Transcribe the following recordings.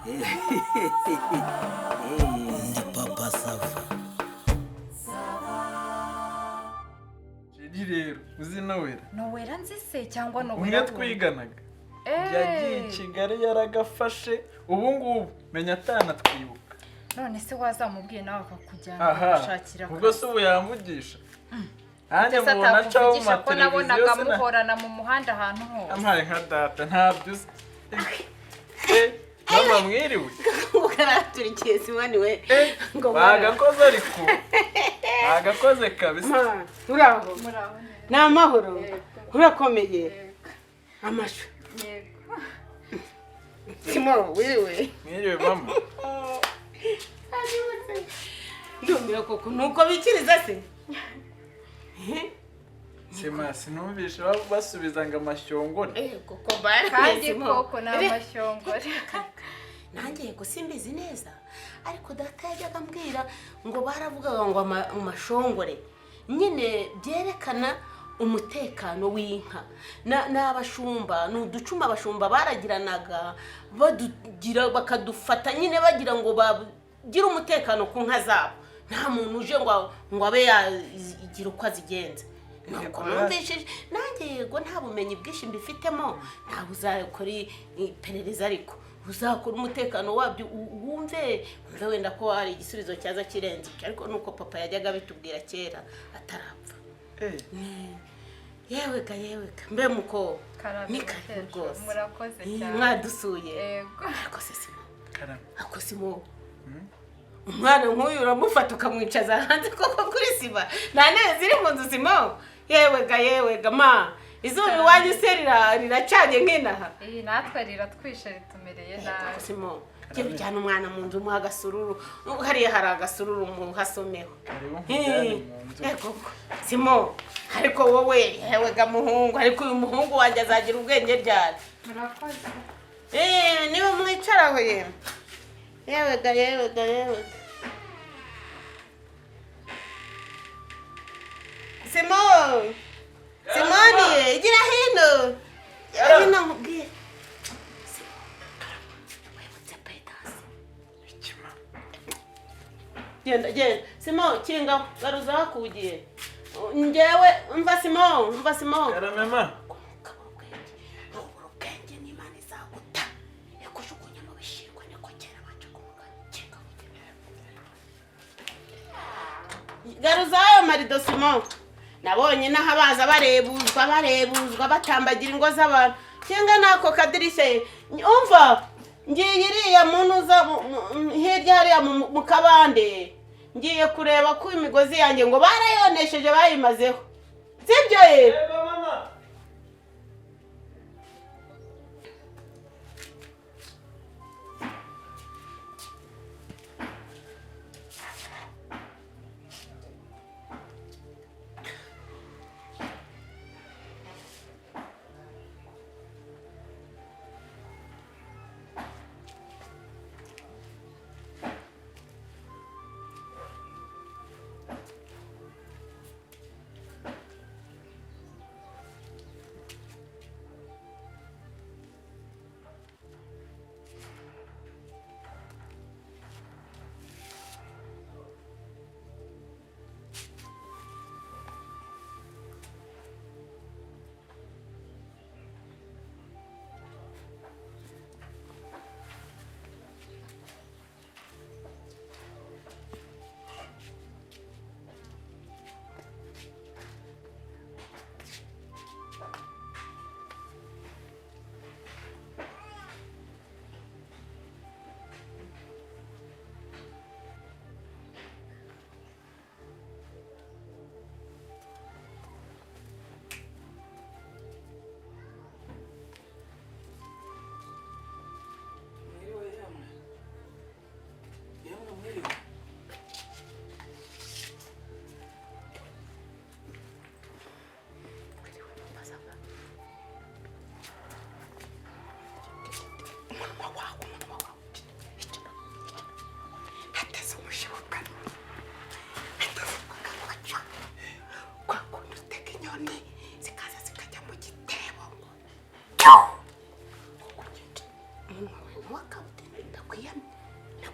Ndi Papa Sava. Jeri rero, uzi Nowera? Nowera nzi se cyangwa Umwe Nowera? twiganaga. Yagiye i Kigali, yaragafashe. Ubu ngubu menya atanatwibuka. None se wazamubwiye nawe akakujyana Aha. gushakira? Ubwo se ubu yamvugisha nanjye? Ndetse Mubona acaho mu atakuvugisha ko mateleviziyo nabonaga sina muhorana mu muhanda ahantu hose. Ampaye nka data, ntabyo uzi. Eh, mama, mwiriwe. Ngo karaturikiye, Simoni we. Eh, Ngo bagakoze, ariko bagakoze kabisa. Ma, uraho? Muraho neza. Ni amahoro? Urakomeye? Amashu. Yego. Simo, wiriwe? Mwiriwe, mama. Ndumiwe koko, nuko bikiriza se? Sima, sinumvishe basubiza ngo amashyongore. Eh, koko bara. Kandi Simo. koko ni amashyongore. Nanjye yego simbizi neza, ariko data yajyaga ambwira ngo baravugaga ngo amashongore nyine byerekana umutekano w'inka n'abashumba. Ni uducuma abashumba baragiranaga, badugira bakadufata nyine bagira ngo bagire umutekano ku nka zabo, nta muntu uje ngo abe yagira uko azigenza. Nuko numvishije nanjye. Yego, nta bumenyi bwinshi mbifitemo, ntawe uzakora iperereza, ariko uzakora umutekano wabyo, wumve wenda ko hari igisubizo cyaza kirenze icyo. Ariko nuko papa yajyaga abitubwira kera atarapfa. Eh, Yewe ga, yewe ga, mbe muko. Karame, Ni karibu mukecuru. rwose. Murakoze Eh, cyane. Mwadusuye. Yego. Ariko se Simo, Karame. ako Simo, umwana nk'uyu uramufata ukamwicaza hanze koko kuri sima, nta ntebe ziri mu nzu? Simo, yewe ga, yewe ga, ma, izuba iwanyu se riracanye nk'inaha? Iyi natwe riratwishe, ritumereye nabi. Simo, jya ujyana umwana mu nzu, umuha agasururu hariya, hari agasururu, muhasomeho. Karibu nkujyane mu nzu. Ego Simo, ariko wowe, yewe ga muhungu, ariko uyu muhungu wanjye azagira ubwenge ryari? Murakoze. Eh, niba mwicaraho yewe, yewe ga, yewe ga, yewe ga. Simo, Simoni, gira hino, gira hino nkubwire. Simo, wibutse Pedasi. Ikima. Genda, genda Simo, kinga, garuza hakugiye njyewe. Umva Simo, umva Simo. Karame, ma. Ukabura ubwenge, nubura ubwenge n'Imana izaguta ikujugunya mu bishingwe, niko kera baca kumugani. Kinga, garuza ayo marido. Simo, nabonye n'aho baza barebuzwa, barebuzwa, batambagira ingo z'abantu. Kinga n'ako kadirishya ye. Umva, ngiye iriya muntu uza hirya hariya mu kabande, ngiye kureba ko imigozi yanjye ngo barayonesheje, bayimazeho, sibyo ye? Yego, mama.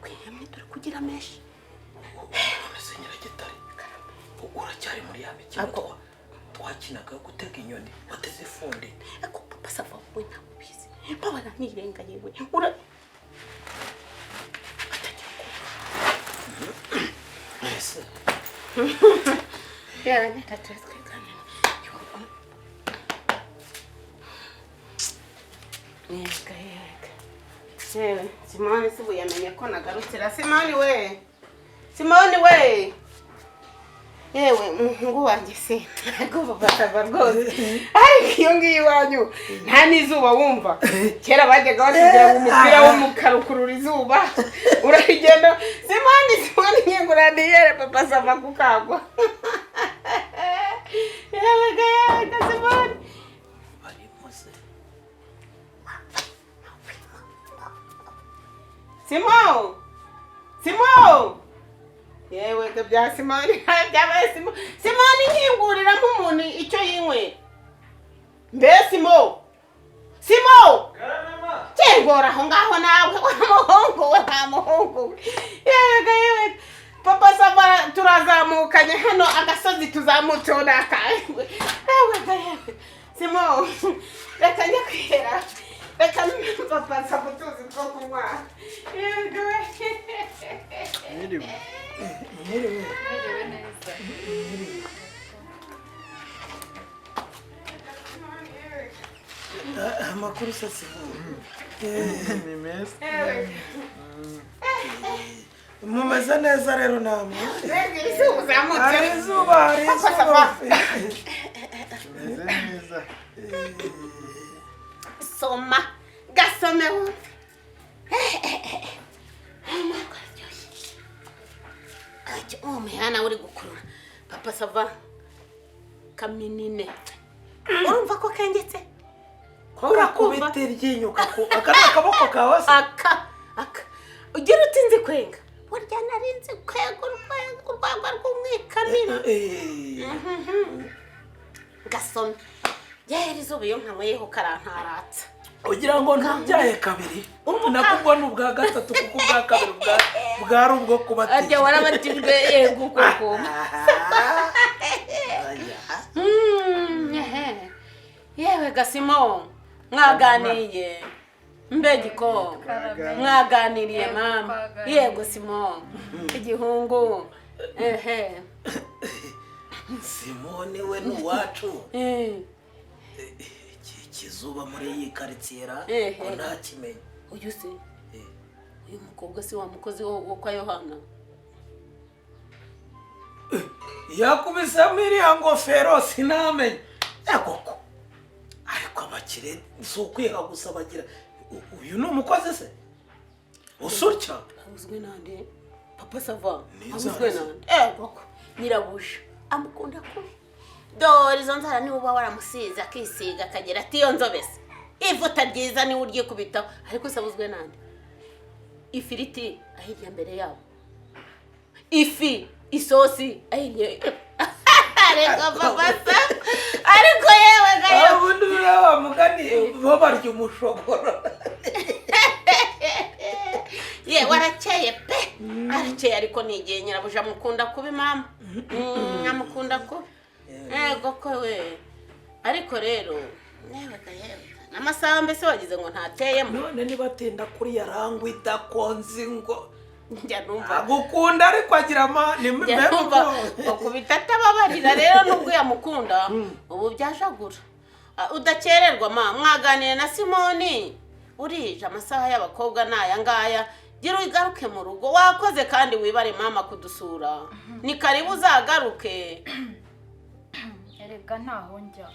Ndakwiyamye dore kugira menshi. None se Nyiragitare, uracyari muri ya mikino twakinaga yo gutega inyoni wateze ifundi? Ariko Papa Sava we ntabwo ubizi, mbabara nirenga yewe ura atagira kuba Ese yewe reka twiganire. Yega yega yewe, Simoni si ubu yamenye ko nagarukira. Simoni we, Simoni we, yewe umuhungu wanjye se, ntabwo Papa Sava rwose, ariko iyo ngiyo iwanyu nta n'izuba wumva. Kera bajyaga batubwira ngo umupira w'umukara ukurura izuba, uragenda. Simoni, Simoni, nkenguraniyere Papa Sava kukagwa. Yewe ga yewe ga Simoni. Barimo se? Simo! Simo! Yewe ga bya Simoni byabaye Simo. Simoni nkinguriramo umuntu icyo yinywera. Mbe Simo! Simo! Kingura aho ngaho nawe wa muhungu we, wa muhungu we. Yewe ga yewe. Papa Sava turazamukanye hano agasozi tuzamutseho n'akawe. Yewe ga yewe. Simo, reka njye kwihera. Reka Papa Sava utuzi two kunywa. Yewe ga we. Mwiriwe. Mwiriwe. Mwiriwe neza. Amakuru se Simoni? Ni meza. Mumeze neza rero namwe? Mbega izuba uzamutse. Hari izuba, hari izuba. Tumeze neza. Soma gasome wumve. Amaguru aryoshye. Acyo uwo muhana uri gukurura Papa Sava kaminine, urumva ko kengetse? Urakubita iryinyo aka ni akaboko kawe se? Aka aka ugira uti nzi kwenga, burya nari nzi kwenga urwagwa rw'umwikamira. Gasome ryahera izuba iyo nkanyweyeho karantaratsa. Ugira ngo ntubyaye kabiri, nako ubwo ni ubwa gatatu, kuko ubwa kabiri bwari ubwo kubatizwa. Arya warabatijwe? Yego koko. Yewe Gasimo, mwaganiye mbegiko? Mwaganiriye? Yego, Mama. twaganiriye. Yego Simo igihungu, ehe. Simoni we ni uwacu. Iki kizuba muri iyi karitsiye ra ko ntakimenye. Uyu se, uyu mukobwa si wa mukozi wo kwa Yohana? Yakubisemo iriya ngofero sinamenye koko, ariko abakire si ukwiha gusa bagira. Uyu ni umukozi se usurya? Abuzwe nande Papa Sava? Ni inzara Abuzwe se. nande? Koko nyirabuja amukunda kubi. Dore izo nzara niwe uba waramusize akisiga akagira ati iyo nzobe se, ivuta ryiza niwe uryikubitaho. Ariko se abuzwe nande? Ifiriti ahirya mbere yabo, ifi isosi ahirya. Ariko Papa Sava, ariko yewe gayo. Ubundi buriya wa mugani bo barya umushogoro. Ye warakeye pe, arakeye, ariko ni igihe nyirabuja amukunda kubi mama. Amukunda kubi. Yego ko we, ariko rero yewe ga yewe ga, n'amasaha mbese wagize ngo ntateyemo. None nibatinda kuri yarangwa idakonzi ngo Njya numva agukunda ariko agira ama ni njya numva bakubita atababarira. Rero nubwo yamukunda ubu byajagura. Ah, udakererwa ma, mwaganiriye na Simoni? Urije amasaha y'abakobwa ni aya ngaya, gira ugaruke mu rugo. Wakoze kandi wibare mama kudusura, ni karibu uzagaruke. Erega ntaho njya.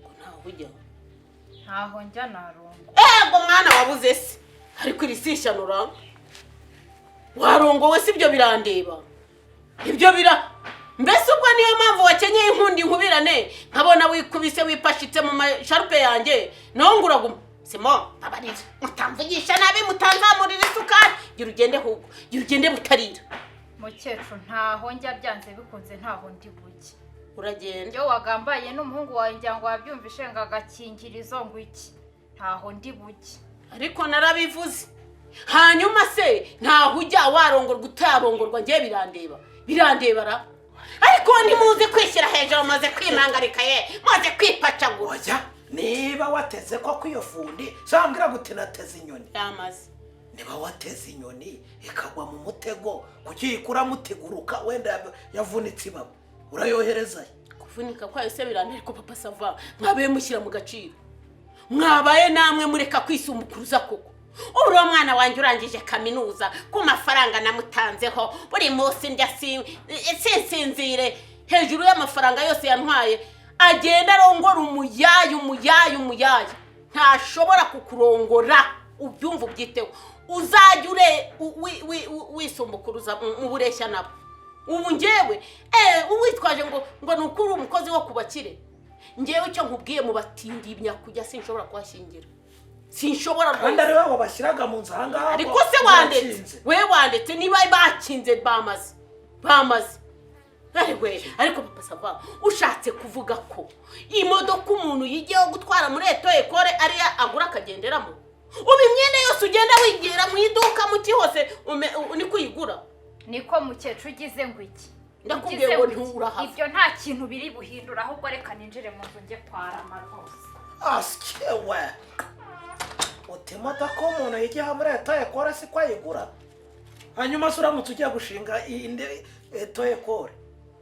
Ngo ntaho ujya? Ntaho njya, narongo. Ego mwana, wabuze se? Ariko iri si ishanura, warongowe si ibyo birandeba, ibyo bira mbese ubwo niyo mpamvu wakenyeye inkundi nkubirane, nkabona wikubise wipashitse mu masharupe yanjye naho ngo uraguma. Simo, babarira mutamvugisha nabi, mutanzamurira isukari. Gira ugende ahubwo, gira ugende butarira. Mukecuru, ntaho njya, byanze bikunze ntaho ndi bujye. Uragenda. Iyo wagambaye n'umuhungu wawe ngira ngo wabyumvishe ngo agakingirizo ngo iki, ntaho ndi bujye. Ariko narabivuze. Hanyuma se ntaho ujya warongorwa utarongorwa, ngiye birandeba birandebara. Ariko ntimuzi kwishyira hejuru, muze kwimangarika ye, muze kwipacagura. Oya, niba wateze ko kwiyo fundi sambwira guti nateze inyoni. Yamaze. Niba wateze inyoni ikagwa mu mutego, kuki yikuramo utiguruka wenda yavunitse ibaba, urayoherezayo? Kuvunika kwayo se birandeba? Ariko Papa Sava, mwabaye mushyira mu gaciro, mwabaye namwe mureka kwisumbukuruza koko. Uriya mwana wanjye urangije kaminuza ku mafaranga namutanzeho buri munsi ndya sinsinzire hejuru y'amafaranga yose yantwaye, agenda arongora umuyaya umuyaya umuyaya. Ntashobora kukurongora, ubyumva ubyiteho. Uzajya ure wisumbukuruza mu bureshya nabo. Ubu ngewe uwitwaje ngo ni uko uri umukozi wo ku bakire, ngewe icyo nkubwiye, mu batindi nyakujya sinshobora kuhashyingira, sinshobora Kandi rwose. ari wowe wabashyiraga mu nzu ahangaha. Ariko se wandetse, we wandetse, niba bakinze bamaze bamaze. Arewe, ariko Papa Sava, ushatse kuvuga ko imodoka umuntu yigiyeho gutwara muri auto école ariya agura akagenderamo? Ubu imyenda yose ugenda wigira mu iduka mu ki hose niko uyigura? Niko mukecuru, ugize ngo iki? Ndakubwiye Ugize ngo ngo iki? nturahava. Ibyo nta kintu biri buhindura, ahubwo reka ninjire mu nzu njye kwarama rwose. Asikewe, uti imodoka umuntu yigiye muri auto école si ko ayigura? Hanyuma se uramutse ugiye gushinga indi auto école,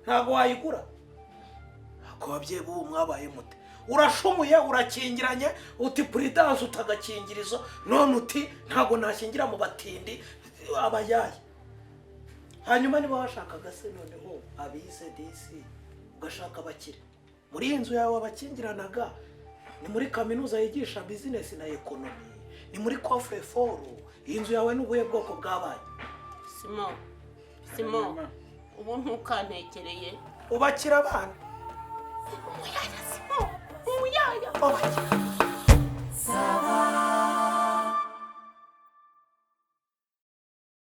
ntabwo wayigura? Ku babyeyi b'ubu mwabaye mute? Urashumuye, urakingiranye, uti prudence, utagakingirizo, none uti ntabwo nashyingira mu batindi abayaye. Hanyuma niba washakaga se noneho abize disi, ugashaka abakire muri iyi nzu yawe wabakingiranaga, ni muri kaminuza yigisha business na economy, ni muri coffre-fort? Iyi nzu yawe ni ubuhe bwoko bwabaye? Simo, Simo, ubu ntukantekereye. Ubakira abana. Umuyaya, Simo, umuyaya. Ubakira.